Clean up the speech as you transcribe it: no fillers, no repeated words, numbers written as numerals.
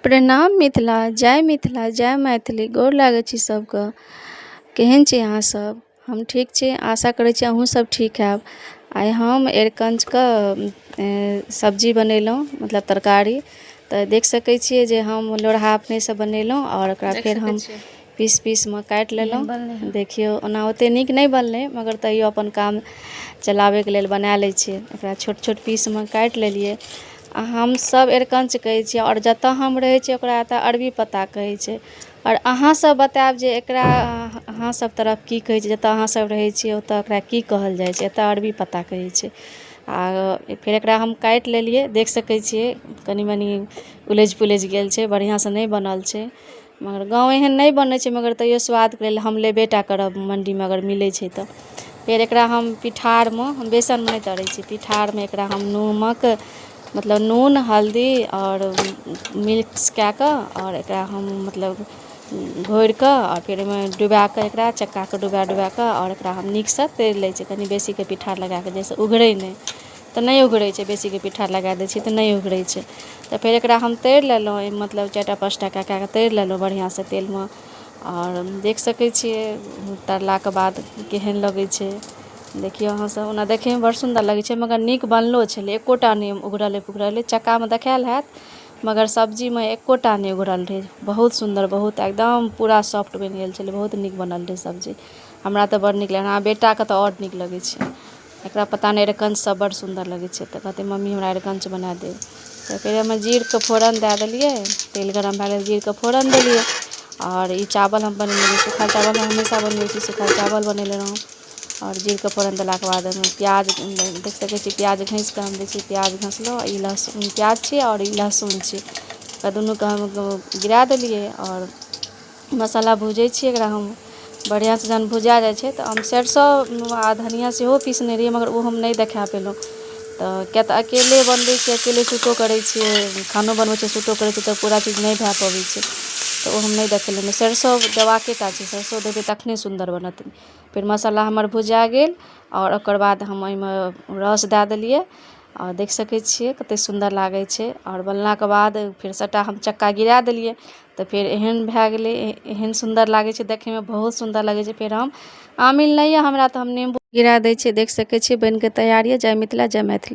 प्रणाम मिथिला, जय मिथिला, जय मैथिली। गोर लागै छी सबके। केहन छी अहाँ सब? हम ठीक छी, आशा करै छी अहूँ सब ठीक हैब। आइ हम अरिकञ्चके सब्जी बनेलहुँ, मतलब तरकारी। तऽ देख सकै छियै जे हम लोढ़हा अपनेसँ बनेलहुँ आओर ओकरा देख फेर सकै हम छियै। पीस पीसमे काटि केहन लेलहुँ। बनलै हन। देखियौ, ओना ओतेक नीक नहि बनलै, मगर तैयो अपन काम चलाबैके लेल बना लै छियै। एकरा छोट छोट पीसमे काटि लेलियै। आ हमसभ अरिकञ्च कहै छियै आओर जतय हम रहै छियै ओकरा एतय अरबी पत्ता कहै छै। आओर अहाँसभ बतायब जे एकरा अहाँसभ तरफ की कहै छै, जतय अहाँसभ रहै छियै ओतय एकरा की कहल जाइ छै। एतय अरबी पत्ता कहै छै। आ फेर एकरा हम काटि लेलियै, देख सकै छियै कनि मनि उलझि पुलझि गेल छै, बढ़िआँसँ नहि बनल छै। मगर गाँव एहन नहि बनै छै, मगर तैयो स्वादके लेल हम लेबे टा करब मण्डीमे अगर मिलै छै तऽ। फेर एकरा हम पिठारमे, हम बेसनमे नहि तरै छी, पिठारमे एकरा हम नमक, मतलब नून हल्दी आओर मिक्स कए कऽ आओर एकरा हम मतलब घोरि कऽ आओर फेर ओहिमे डुबा कऽ, एकरा चक्काके डुबा डुबा कऽ आओर एकरा हम नीकसँ तरि लै छी कनि बेसीके पिठार लगा कऽ, जाहिसँ उघरै नहि। तऽ नहि उघरै छै, बेसीके पिठार लगा दै छियै तऽ नहि उघरै छै। तऽ फेर एकरा हम तरि लेलहुँ, मतलब 4टा 5टा कए कए कऽ तरि लेलहुँ बढ़िआँसँ तेलमे। आओर देख सकै छियै तरलाके बाद केहन लगै छै। देखियौ अहाँसभ, ओना देखैमे बड़ सुन्दर लगै छै, मगर नीक बनलो छलै, एकोटा नहि उघरलै पुघरलै। चक्कामे देखायल हैत, मगर सब्जीमे एकोटा नहि उघरल रहै। बहुत सुन्दर, बहुत एकदम पूरा सॉफ्ट बनि गेल छलै। बहुत नीक बनल रहै सब्जी। हमरा तऽ बड़ नीक लागल, हमरा बेटाके तऽ आओर नीक लगै छै। एकरा पता नहि, अरिकञ्च सब बड़ सुन्दर लगै छै, तऽ कहतै मम्मी हमरा अरिकञ्च बना दे। तऽ फेर ओहिमे जीरके फोरन दए देलियै। तेल गरम भए गेल, जीरके फोरन देलियै। आओर ई चावल हम बनेने रहियै, सूखल चावल हम हमेशा बनबै छी, सूखल चावल बनेने रहौँ। आओर जीरके फोरन देलाके बाद ओहिमे प्याज, देख सकै छी प्याज घसि कऽ हम दै छियै। प्याज घसलहुँ, ई लहसुन प्याज छियै आओर ई लहसुन छियै। तऽ दुनूके हम गिरा देलियै आओर मसाला भूजै छियै एकरा हम बढ़िआँसँ। जहन भुजा जाइ छै तऽ हम सरिसो आ धनिया सेहो पीसने रहियै, मगर ओ हम नहि देखा पेलहुँ। तऽ किएक तऽ अकेले बनबै छियै, अकेले शूटो करै छियै, खानो बनबै छियै, शूटो करै छियै, तऽ पूरा चीज नहि भए पबै छै, तऽ ओ हम नहि देखेलहुँ। सरिसो देबाके टा छै, सरिसो देबै तखने सुन्दर बनत। फेर मसाला हमर भुजा गेल आओर ओकर बाद हम ओहिमे रस दए देलियै। आओर देख सकै छियै कतेक सुन्दर लागै छै। आओर बनलाके बाद फेर सभटा हम चक्का गिरा देलियै, तऽ फेर एहन भए गेलै, एहन सुन्दर लागै छै देखैमे, बहुत सुन्दर लगै छै। फेर हम आमिल नहि यऽ हमरा, तऽ हम निम्बू गिरा दै छियै। देख सकै छियै, बनि कऽ तैयार यऽ। जय मिथिला, जय मैथिली।